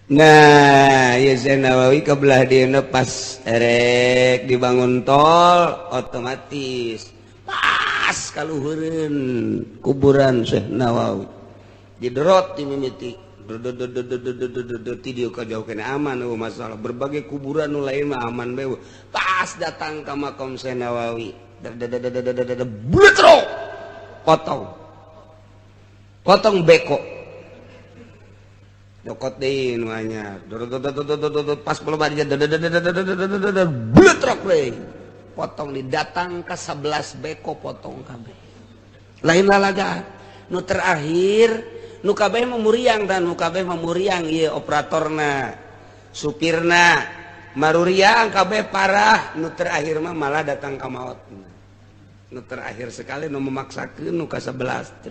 Nah, ya Syekh Nawawi kebelah dieuna pas erek dibangun tol otomatis pas kaluhureun kuburan Syekh Nawawi. Diderot di mimiti. Ti dieu ka jauh kene aman eueuh masalah berbagai kuburan nu lain mah aman bae. Pas datang ka makam Syekh Nawawi. Bletrok. Potong. Potong beko. Dokot deui nu anyar. Pas loba dia bletrok deui. Potong didatang ka 11 beko potong kabeh. Lain lalagaan. Nu terakhir nu kabeh mah muriang dan nu kabeh mah muriang ieu operatorna, supirna, maruriang kabeh parah. Nu terakhir mah malah datang ka maot. Nu terakhir sekali nu memaksakeun nu ka 11.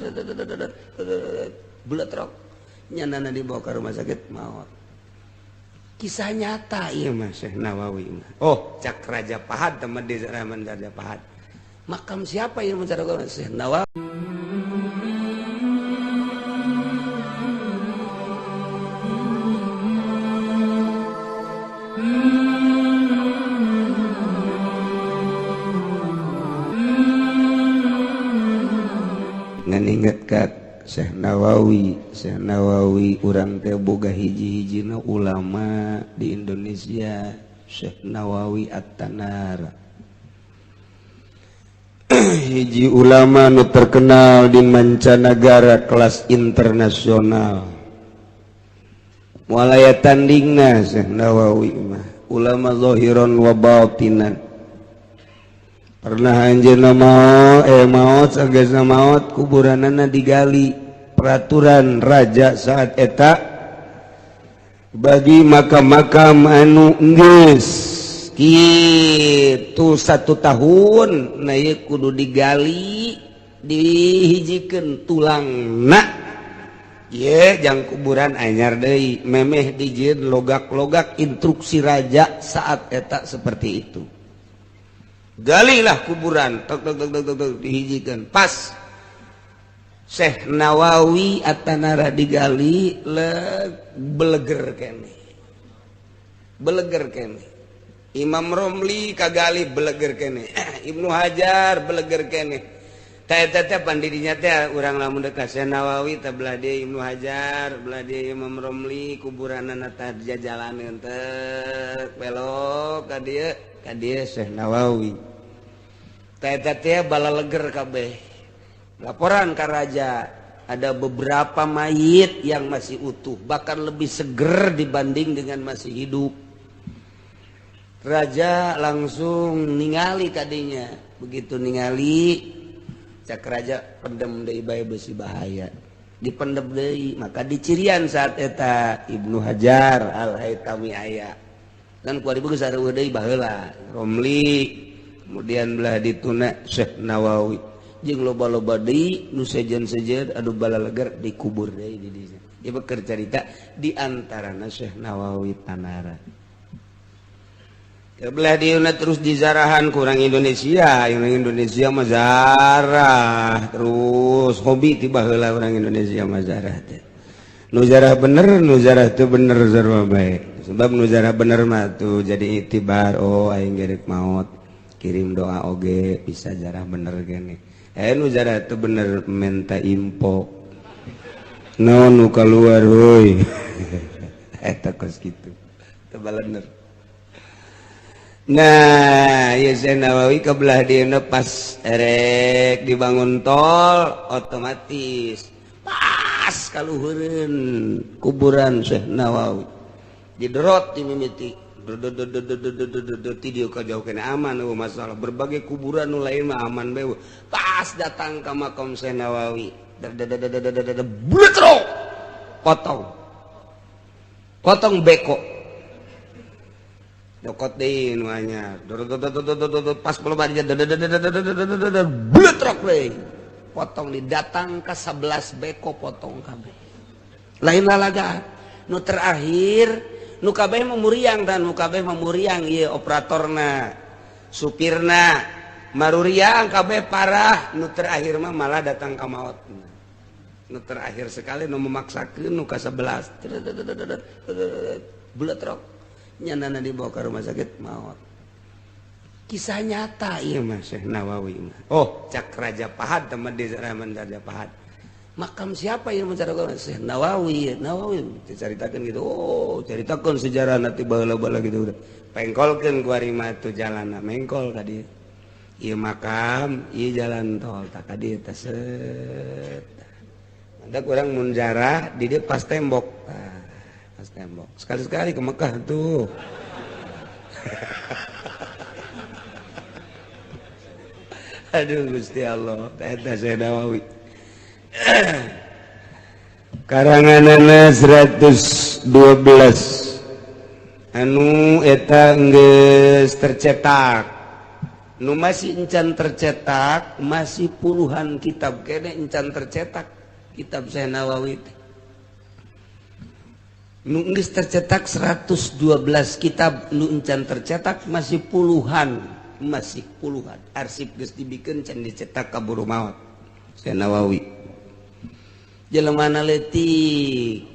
Bletrok. Nyanana dibawa ke rumah sakit maut. Kisah nyata iya mah Syekh Nawawi mah. Oh, cak Raja Pahad teman di zaman Raja Pahad. Makam siapa yang mencari Syekh Nawawi? Ngan inget ka Syekh Nawawi, Syekh Nawawi urang teh boga hiji-hijina ulama di Indonesia, Syekh Nawawi At-Tanara. Hiji ulama nu terkenal di mancanagara kelas internasional. Moal aya tandingna Syekh Nawawi mah, ulama zahiran wa batinan. Pernah anjeunna maot sagesna maot kuburanana digali. Peraturan raja saat eta bagi makam-makam anu geus kitu 1 tahun na ieu kudu digali dihijikeun tulangna ye jang kuburan anyar deui memeh dijieun logak-logak instruksi raja saat eta seperti itu. Galilah kuburan tok tok tok tok tok dihijikan pas Syekh Nawawi At-Tanara digali beleger kene, beleger kene. Imam Romli kagali beleger kene, Ibnu Hajar beleger kene. Teh teh pandidinya teh urang lamun deuk ka Syekh Nawawi teh belah dieu Ibnu Hajar, belah dieu Imam Romli kuburanana teh jajalaneun teh belok ka dieu. Ka dieu Syekh Nawawi. Teh teh balaleger kabeh. Laporan ka raja, ada beberapa mayit yang masih utuh, bahkan lebih seger dibanding dengan masih hidup. Raja langsung ningali kadinya. Begitu ningali, cak raja pendem deui bae besi bahaya. Dipendem deui, maka dicirian saat eta Ibnu Hajar Al-Haytami aya. Kan ku ari geus sareueuh deui baheula Romli, kemudian belah dituna Syekh Nawawi jeung loba-loba deui nu sejen-sejen anu balaleger dikubur deui di dieu. Ieu keur carita di antarana Syekh Nawawi Tanara. Belah dieuna terus dizarahan ku urang Indonesia, urang Indonesia mah zarah terus hobi ti baheula urang Indonesia mah zarah teh. Nu zarah bener, nu zarah teu bener sarua bae. Sebab nu zarah bener mah tuh jadi itibar, oh aing gerek maot, kirim doa oge bisa zarah bener gini. Nu zarah teu bener menta info. Naon nu kaluar heuy. Eta kos kitu. Teu balener. Nah, ya Syekh Nawawi kebelah dieuna pas erek dibangun tol otomatis pas kaluhureun kuburan Syekh Nawawi. Diderot di mimiti. Ti dieu ka jauh kene aman eueuh masalah berbagai kuburan nu lain mah aman bae. Pas datang ka makam Syekh Nawawi. Bletrok. Potong. Potong beko. Dokot deui nu anyar. Pas loba dia bletrok deui. Potong didatang ka 11 beko potong kabeh. Lain lalagaan. Nu terakhir nu kabeh mah muriang dan nu kabeh mah muriang ieu operatorna, supirna, maruriang kabeh parah. Nu terakhir mah malah datang ka maot. Nu terakhir sekali nu memaksakeun nu ka-11 bletrok nyanana dibawa ke rumah sakit maot. Kisah nyata ieu mah Syekh Nawawi mah. Oh, cak Raja Pahad teman di zaman Raja Pahad. Makam siapa yang mencari Syekh Nawawi? Nawawi diceritakan gitu. Oh, ceritakan sejarah nanti baheula-baheula gitu. Pengkolkeun ku ari mah tuh jalanna mengkol tadi. Ieu makam, ieu jalan tol tak tadi teh set. Ada kurang munjarah di dia pas tembok. Nah, pas tembok. Sekali-sekali ke Mekah tuh. Aduh Gusti Allah, eta Syekh Nawawi. Karanganana 112 anu eta geus tercetak. Nu masih encan tercetak, masih puluhan kitab kene encan tercetak kitab Syekh Nawawi teh. Nu geus tercetak 112 kitab, nu encan tercetak masih puluhan, masih puluhan. Arsip geus dibikeun can dicetak kaburu maot Syekh Nawawi. Jelemana leutik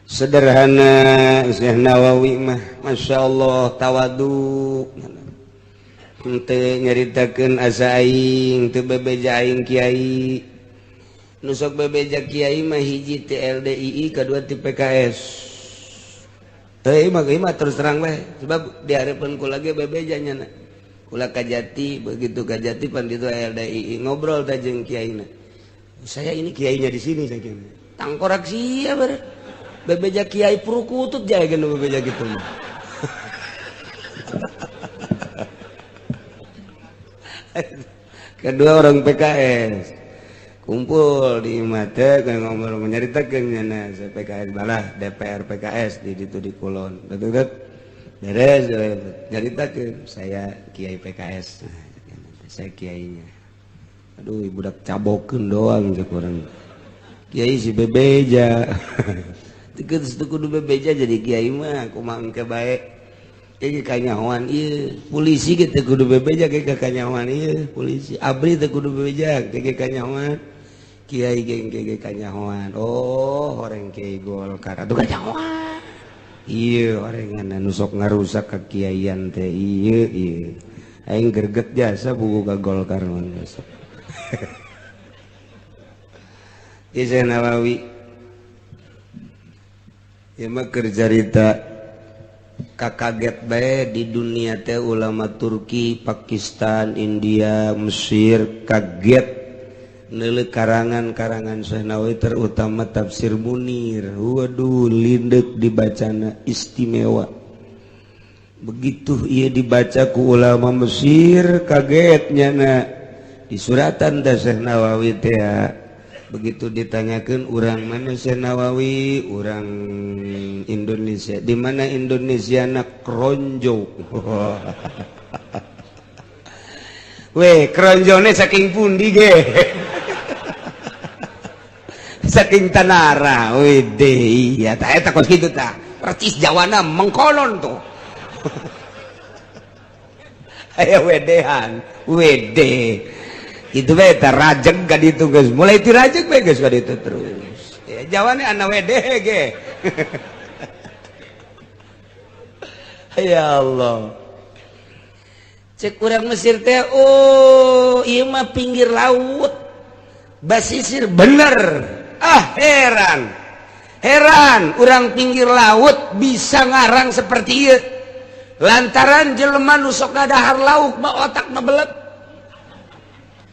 sederhana Syekh Nawawi mah, Masya Allah tawadu. Henteu nyaritakeun asa aing, teu bebeja aing kiai. Nu sok bebeja kiai mah hiji ti LDII, kadua ti PKS. Heuh mah terus terang bae, sebab di hareupeun kula ge bebeja nya. Kula Kajati, begitu Kajati pan ditu LDII ngobrol teh jeung kiaina. Saya ini kiainya di sini saya kira. Tangkorak sia ber. Bebeja kiai purukutut jae geus bebeja kitu mah. Kedua orang PKS kumpul di imah teh ngobrol menyaritakeun nya PKS balah DPR PKS di ditu di Kulon. Betul. Beres nyaritakeun saya kiai PKS. Nah, saya kiainya. Aduh, budak cabokeun doang cek urang. Kiai si bebeja. Teu kudu bebeja jadi kiai mah kumaha engke bae. Kiai kanyahoan ieu, polisi ge teu kudu bebeja ge kanyahoan ieu, polisi abri teu kudu bebeja ge kanyahoan. Kiai ge ge kanyahoan. Oh, horeng kiai Golkar atuh kanyahoan. Ieu orengan anu sok ngarusak kakiaian teh ieu ieu. Aing greget jasa buku ka Golkar mah sok. Syekh Nawawi ieu mah keur carita kakaget bae di dunia teh ulama Turki, Pakistan, India, Mesir kaget neuleuh karangan-karangan Syekh Nawawi terutama tafsir Munir. Waduh, lindeuk dibacana istimewa. Begitu ieu dibaca ku ulama Mesir kaget nyana. Di suratan teh Syekh Nawawi teh begitu ditanyakeun urang mana Syekh Nawawi, urang Indonesia. Di mana Indonesia na Kronjo. Weh, kronjone saking pundi ge? Saking Tanara. Wede, iya tah eta kos kitu tah. Percis Jawana mengkolon tuh. Aya wedehan, wede. Itu bae tah rajeg ka ditu geus. Mulai ti rajeg bae geus ka ditu terus. Ya Jawane ana wede ge. Ya Allah. Cek urang Mesir teh, oh ieu mah pinggir laut. Basisir bener. Ah heran. Heran urang pinggir laut bisa ngarang seperti ieu. Lantaran jelema nu sok ngadahar lauk mah otakna belet.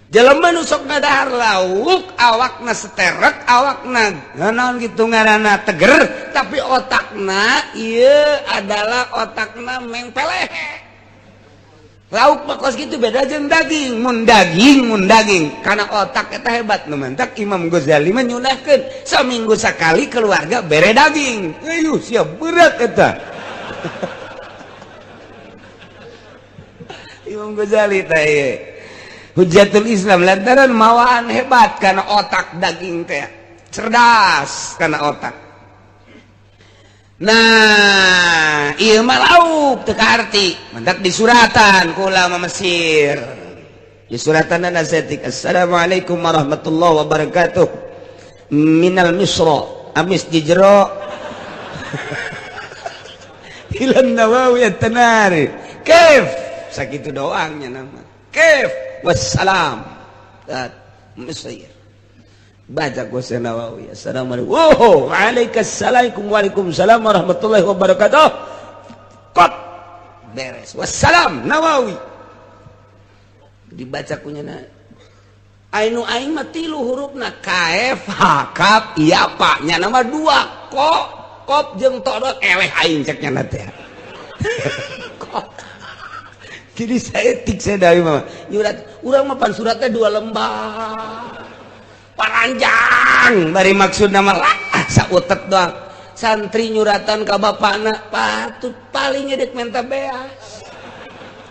Jelema nu sok ngadahar lauk awakna seterek, awakna naon kitu ngaranna teger, tapi otakna ieu adalah otakna mengpeleh. Lauk mah kos kitu beda jeung daging, mun daging karena otak eta hebat nu mantak Imam Ghazali mah nyunahkeun saminggu sakali keluarga bere daging. Ayuh siap berat eta. Imam Ghazali teh ieu Hujjatul Islam lantaran mawaan hebat karena otak daging teh cerdas karena otak. Nah, ieu mah lauk teu kaarti, mantak disuratan ku ulama Mesir. Di suratan nasetik, Assalamualaikum warahmatullahi wabarakatuh. Minal Misra amis di jero Ilan Nawawi at-Tanari. Kef sakitu doangnya nama. Kef wassalam. Mesir. Baca ku Syekh Nawawi. Assalamualaikum. Oh, waalaikumsalam waalaikumsalam warahmatullahi wabarakatuh. Kot beres. Wassalam Nawawi. Dibaca kunya na. Ainu aing mah tilu hurufna K F H K iya pak nya nama dua kok kop jeung todot eleh aing cek nya teh. Kok. Jadi saya tik saya dari mama. Nyurat urang mah pan suratnya dua lembar. Paranjang bari maksud nama lah sautet doang. Santri nyuratan ka bapana patut paling edek menta beas.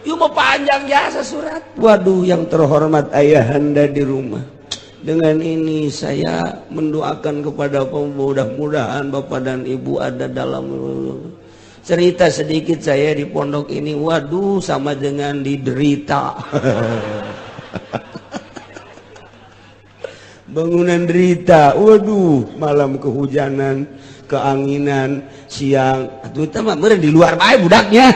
Yuk mau panjang jasa surat. Waduh, yang terhormat ayahanda di rumah. Dengan ini saya mendoakan kepada mudah-mudahan bapak dan ibu ada dalam cerita sedikit saya di pondok ini. Waduh, sama dengan diderita. Bangunan derita. Waduh, malam kehujanan, keanginan, siang. Atuh eta mah meureun di luar bae budaknya.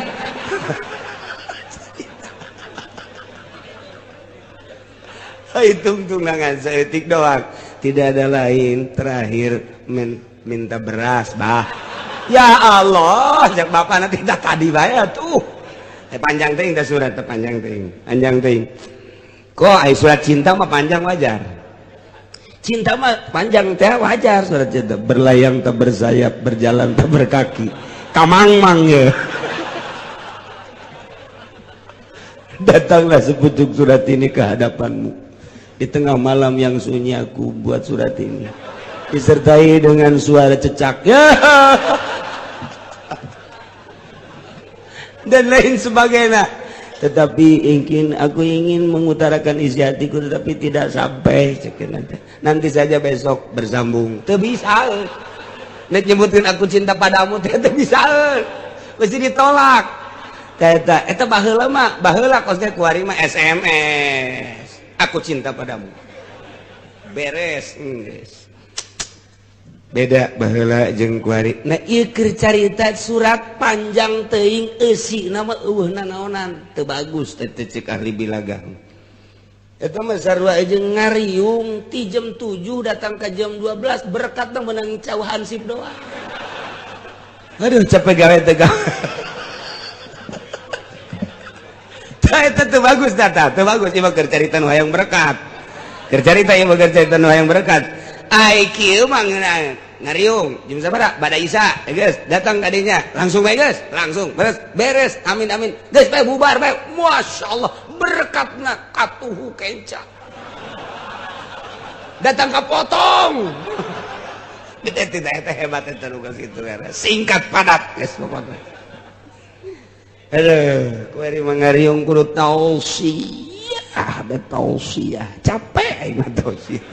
Hitung tunangan seetik doang, tidak ada lain. Terakhir minta beras bah. Ya Allah, jak bapak nanti tak tadi bayar tuh. Panjang ting dah surat, panjang ting, panjang ting. Kok ai surat cinta mah panjang wajar. Cinta mah panjang teh wajar surat cinta. Berlayang tak bersayap, berjalan tak berkaki. Kamang-mang ya. Datanglah sepucuk surat ini ke hadapanmu. Di tengah malam yang sunyi aku buat surat ini. Disertai dengan suara cecak. Dan lain sebagainya. Tetapi aku ingin mengutarakan isi hatiku tetapi tidak sampai. Nanti saja besok bersambung. Teu bisa. Nek nyebutin aku cinta padamu teu bisa. Mesti ditolak. Eta eta baheula mah, baheula kos teh kuari mah SMS. Aku cinta padamu. Beres geus. Beda baheula jeung kuari. Nah ieu keur carita surat panjang teuing eusina mah eueuh nanaonan. Teu bagus teh cek ahli bilaga. Eta mah sarua jeung ngariung ti jam 7 datang ka jam 12 berkat menang cau hansip doang. Aduh capek gawe teh gawe. Itu tuh bagus data, tuh bagus. Ieu mah keur carita nu hayang berkat. Keur carita ieu mah keur carita nu hayang berkat. Ai kieu mah ngariung jam sabaraha? Bada Isa, geus datang ka dinya. Langsung bae geus, langsung beres, beres. Amin amin. Geus bae bubar bae. Masyaallah, berkatna katuhu kenca. Datang ka potong. Tidak eta hebat eta nu kitu. Singkat padat geus pokokna. Aduh, kuari mangariung kudu tausiah, ada tausiah. Capek aing mah tausiah.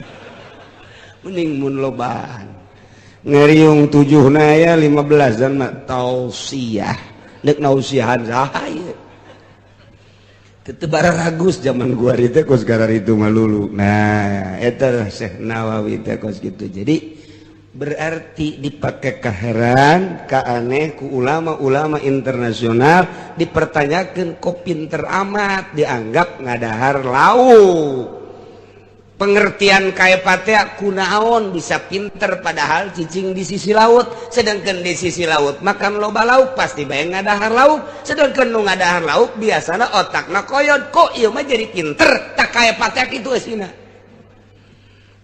Mending mun lobaan. Ngariung 7 na ya 15 dan mah tausiah. Deuk nausiahan saha ieu? Teu bararagus zaman gua teh kos kararitu mah lulu. Nah, eta Syekh Nawawi teh kos kitu. Jadi berarti dipakai keheran keaneh ku ulama-ulama internasional dipertanyakan kok pinter amat dianggap ngadahar lauk pengertian kaepatea kunaon bisa pinter padahal cicing di sisi laut sedangkan di sisi laut makan loba lauk pasti bae ngadahar lauk sedangkan nu ngadahar lauk biasana otakna koyot kok ieu mah jadi pinter tak kaepatea kitu eusina.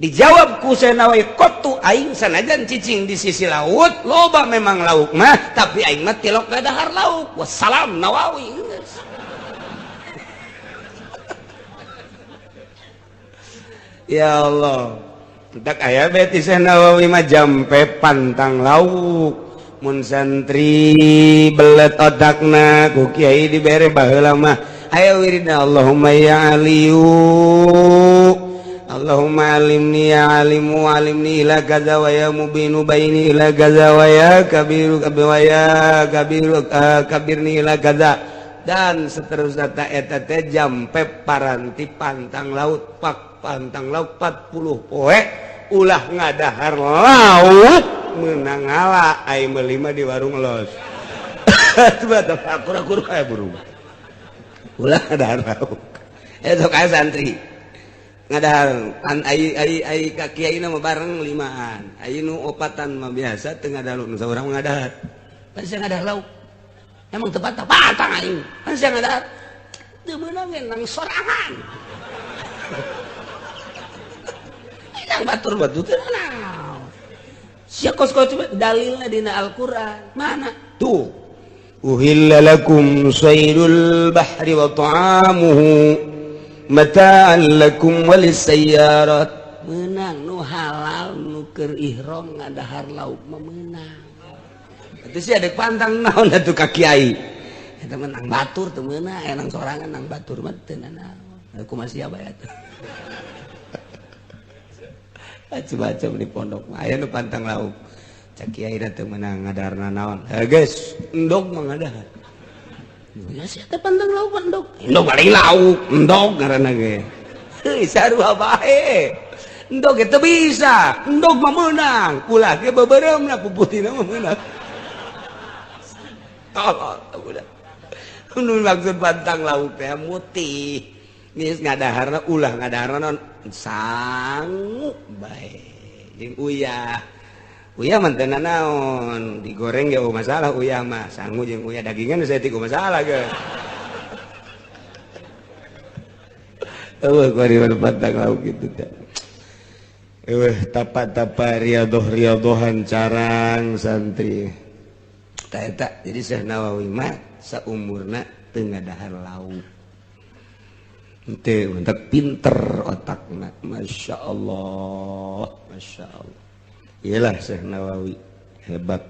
Dijawab ku Syekh Nawawi kotu aing sanajan cicing di sisi laut loba memang lauk mah tapi aing mah tilok ngadahar lauk wassalam Nawawi. Ya Allah, tak aya beti Syekh Nawawi mah jampe pantang lauk mun santri belet otakna ku kiai dibere baheula mah ayo wiridna Allahumma ya aliyu Allahumma alimni ya alimu alimni ila kaza wa ya mubinu baini ila kaza wa ya kabiru wa ya kabiru kabirni ila kaza dan seterusnya ta eta teh jampe paranti pantang laut pak pantang laut 40 poe Ulah ngadahar lauk meunang ngala ai meuli mah di warung los. Akur-akur kayak burung. Ulah ngadahar lauk. Eta kayak santri. Ngadahar an ai ai ai ka kiai mah bareng limaan. Ai nu opatan mah biasa teu ngadahar nu saurang ngadahar. Pan sia ngadahar lauk. Emang teu patang aing. Pan sia ngadahar. Teu meunang nang sorangan. Nang batur batu teu naon. Sia kos-kos dalilna dina Al-Qur'an. Mana? Tuh. Uhilla lakum saydul bahri wa ta'amuhu mata'an lakum walisayyarat. Meunang nu halal nu keur ihram ngadahar lauk mah meunang. Atuh sia deuk pantang naon atuh ka kiai. Eta mah nang batur teu meunang, nang sorangan nang batur mah teu naon. Kumaha sia bae atuh. Macam-macam di pondok mah aya nu pantang lauk. Cak kiai teu meunang ngadarna naon. Heuh geus, endog mah ngadahar. Ya sia teh pantang lauk endog. Endog paling lauk, endog ngaranna ge. Heuh sarua bae. Endog ge teu bisa, endog mah meunang. Ulah ge beubeuremna puputina mah meunang. Tolol budak. Nu maksud pantang lauk teh mutih. Geus ngadaharna ulah ngadaharna naon sangu bae jeung uyah. Uyah mah teu nanaon, digoreng ge eueuh masalah uyah mah, sangu jeung uyah dagingan saya tiku masalah ge. Eueuh kuari mah pantang lauk kitu teh. Eueuh tapa-tapa riadoh-riadohan carang santri. Tah eta jadi Syekh Nawawi mah saumurna teu ngadahar lauk. Henteu mantap pinter otakna, Masya Allah, Masya Allah. Iyalah Syekh Nawawi hebat.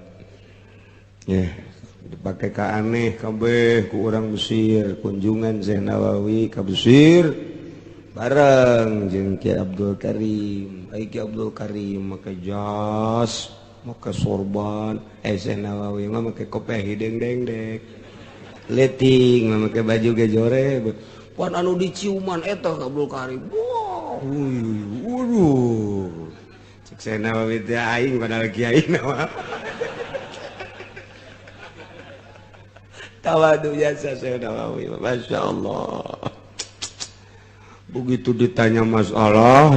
Ya, dipakai ka aneh kabeh ku urang Mesir, kunjungan Syekh Nawawi ka Mesir bareng jeung Ki Abdul Karim. Ai Ki Abdul Karim make jas, make sorban, Syekh Nawawi mah make kopiah hideung dengdek. Leting mah make baju ge jore. Pan anu diciuman eta Abdul Karim. Wah, waduh. Cek Syekh Nawawi teh aing padahal kiai mah. Tawadu jasa Syekh Nawawi, Masya Allah. Begitu ditanya masalah,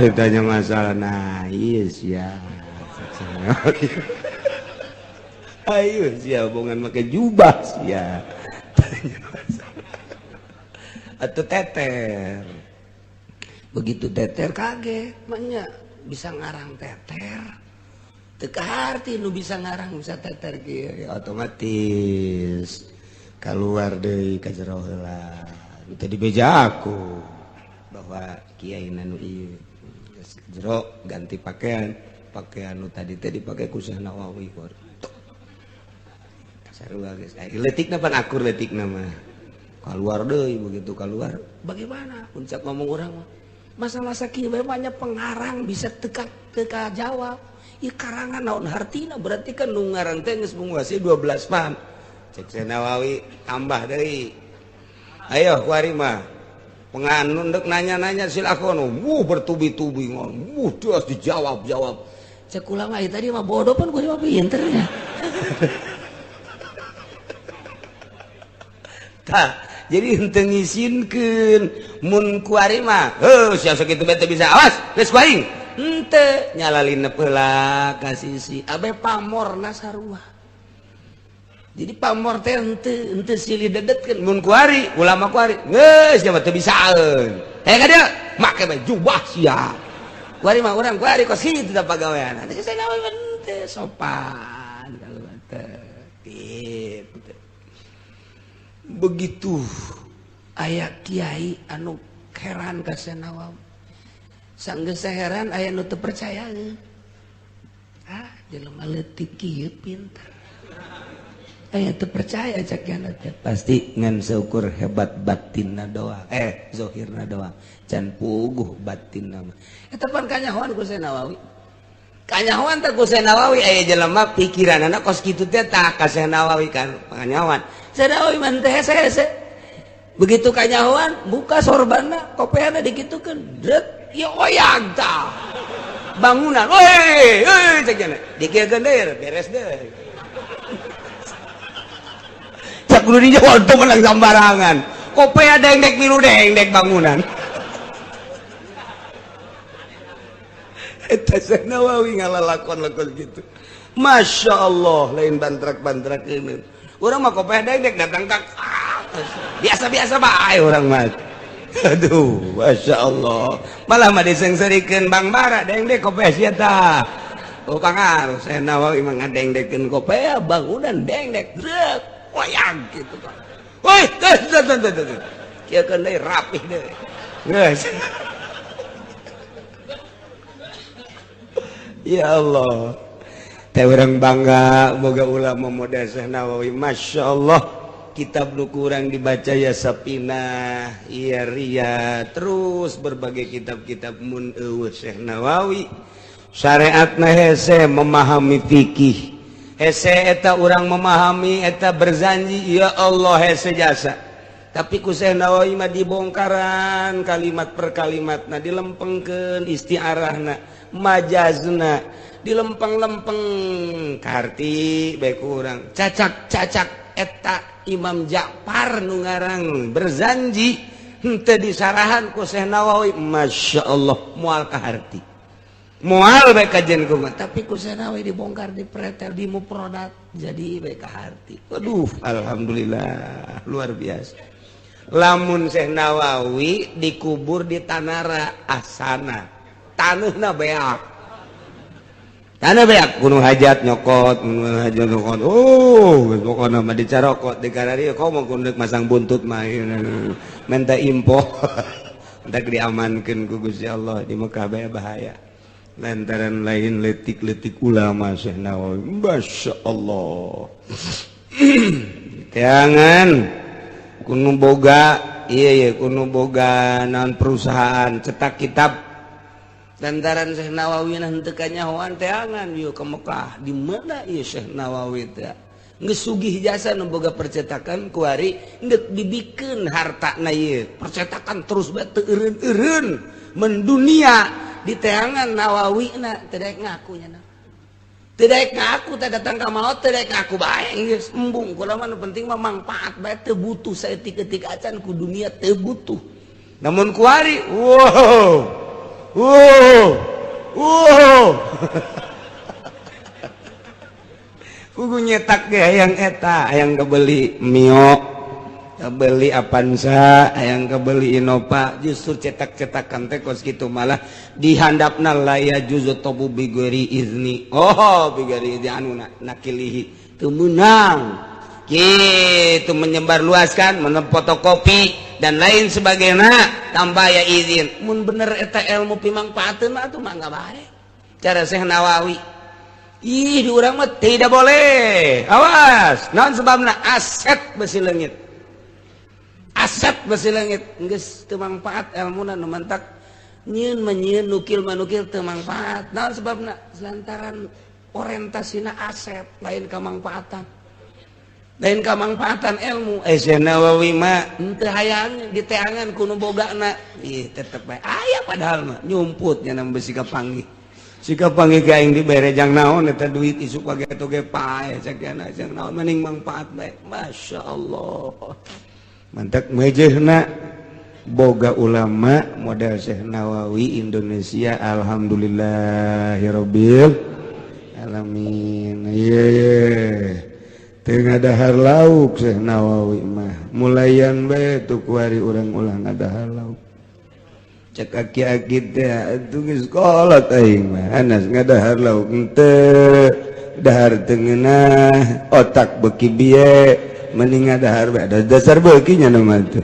nah iya sia. Ayo sia bongan make jubah sia. Tanya masalah. Atau teter. Begitu teter kaget, maknya bisa ngarang teter. Teu kaharti nu bisa ngarang bisa teter kieu ya otomatis keluar deui ka jero heula. Teu dibeja aku bahwa kiai nu ieu geus jero ganti pakaian, pakaian nu tadi teh dipake ku Syekh Nawawi. Sarua geus. Leutikna pan akur leutikna mah. Keluar deui begitu keluar bagaimana puncak ngomong orang mah masa-masa kieu banyak pengarang bisa teka teka jawab ieu karangan naon hartina berarti kan nu ngarang teh geus menguasai 12 paham. Cek Syekh Nawawi tambah deui ayo kuari mah penganun deuk nanya-nanya silakon wuh bertubi-tubi wuh terus dijawab-jawab. Cek ulama ieu tadi mah bodoh pan kuari mah pinter nya. Tah jadi henteu ngisinkeun mun kuari mah heuh sia sakitu bae teu bisa awas geus ku aing henteu nyalalinep heula ka sisi abe pamorna sarua. Jadi pamor teh henteu silih dedetkeun mun kuari ulama kuari geus nya mah teu bisaeun heh ka dieu make bae jubah sia kuari mah urang kuari kos kitu da pagawean teh Syekh Nawawi henteu sopan kalau teh gitu. Begitu aya kiai anu heran ka Syekh Nawawi sanggeus heran aya nu teu percaya. Ah jelema leutik kieu pinter aya teu percaya cak kiana teh pasti ngan seukur hebat batinna doang zahirna doang can puguh batinna mah. Eta pan kanyahoan ku Syekh Nawawi. Kanyahoan teh ku Syekh Nawawi aya jelema pikiranana kos kitu teh tah ka Syekh Nawawi kan kanyahoan. Syekh Nawawi mah teh hese-hese. Begitu kanyahoan buka sorbanna kopeana dikitukeun dret ieu oyag tah. Bangunan. Woi, woi, cek cenah. Dikieukeun deui, beres deui. Cak kudu dijawab tuh menang sembarangan. Kopea dengdek milu dengdek bangunan. Eta Syekh Nawawi ngalalakon-lakon gitu. Masya Allah, lain bantrak-bantrak ini. Urang mah kopea dengdek datang ka biasa-biasa bae urang mah. Aduh, Masya Allah. Malah mah disengserikeun Bang Bara dengdek kopea sia tah. Oh pangaruh Syekh Nawawi mah ngadengdekeun kopea bangunan dengdek drek wayang gitu kan. Woi, teh teh teh teh. Kieu keun deui rapih deui. Geus. Ya Allah. Teh urang bangga boga ulama model Syekh Nawawi. Masya Allah. Kitab nu kurang dibaca ya Sapinah, ya Ria, terus berbagai kitab-kitab mun eueuh Syekh Nawawi. Syariatna hese memahami fikih. Hese eta urang memahami eta berzanji, ya Allah hese jasa. Tapi ku Syekh Nawawi mah dibongkaran kalimat per kalimatna, dilempengkeun istiarahna, majazna, dilempeng-lempeng karti bae kurang. Cacak-cacak eta Imam Ja'far nu ngarang berzanji henteu disarahan ku Syekh Nawawi, Masya Allah moal kaharti. Moal bae kajen kumaha, tapi ku Syekh Nawawi dibongkar, dipretel, dimuprodat jadi bae kaharti. Aduh, alhamdulillah luar biasa. Lamun Syekh Nawawi dikubur di Tanara Asana, taneuhna beak. Tanah beak gunung hajat nyokot, gunung hajat nyokot. Oh, pokokna mah dicarokot di kararieu komo kudu masang buntut mah minta info. Entak diamankeun ku Gusti Allah di Mekah bae bahaya. Lantaran lain letik-letik ulama Syekh Nawawi. Masya Allah. Jangan kuno boga, iya iya kuno boga naon perusahaan cetak kitab. Lantaran Syekh Nawawi nah henteu kanyahoan teangan yeuh ke Mekah. Di mana ieu Syekh Nawawi teh? Geus sugih jasa nu boga percetakan kuari geus dibikeun hartana ieu. Percetakan terus bae teu eureun-eureun mendunia di teangan Nawawi na teu daek ngaku nya. Teu daek ngaku teh datang ka maot teu daek ngaku bae geus embung kula mah nu penting mah mangpaat bae teu butuh saeutik-eutik acan ku dunia teu butuh. Namun kuari wow wow wow kudu nyetak ge hayang eta hayang kebeli Mio, kebeli Avanza, hayang kebeli Innova, justru cetak-cetakan teh kos kitu malah dihandapna la ya juzu tobu bigori izni. Oh, bigori izni anu nakilihi teu meunang. Kitu menyebar luaskan, fotokopi dan lain sebagainya tanpa ya izin. Mun bener eta ilmu pimangpaateun mah atuh mangga bae. Cara Syekh Nawawi. Ih, di urang mah tidak boleh. Awas, naon sebabna aset besi leungit. Aset besi leungit geus teu mangpaat ilmuna nu mantak nyieun mah nyieun nukil mah nukil teu mangpaat. Naon sebabna? Lantaran orientasina aset lain kamangpaatan. Lain kamangpaatan ilmu. Syekh Nawawi mah henteu hayang diteangan ku nu bogana. Ih, tetep bae aya padahal mah nyumput nya nang besi kapanggih. Sikap panggih ka aing dibere jang naon eta duit isuk page toge pae sakiana jang naon mending mangpaat bae. Masya Allah. Mantak mejehna boga ulama model Syekh Nawawi Indonesia alhamdulillahirabbil alamin. Ye. Teu ngadahar lauk Syekh Nawawi mah. Mulayan bae tu kuari urang ulah ngadahar lauk. Cek aki-aki teh atuh geus kolot aing mah anas ngadahar lauk henteu dahar teu ngeunah otak beuki bieu mending ngadahar bae ada dasar beuki nya nu mah teh.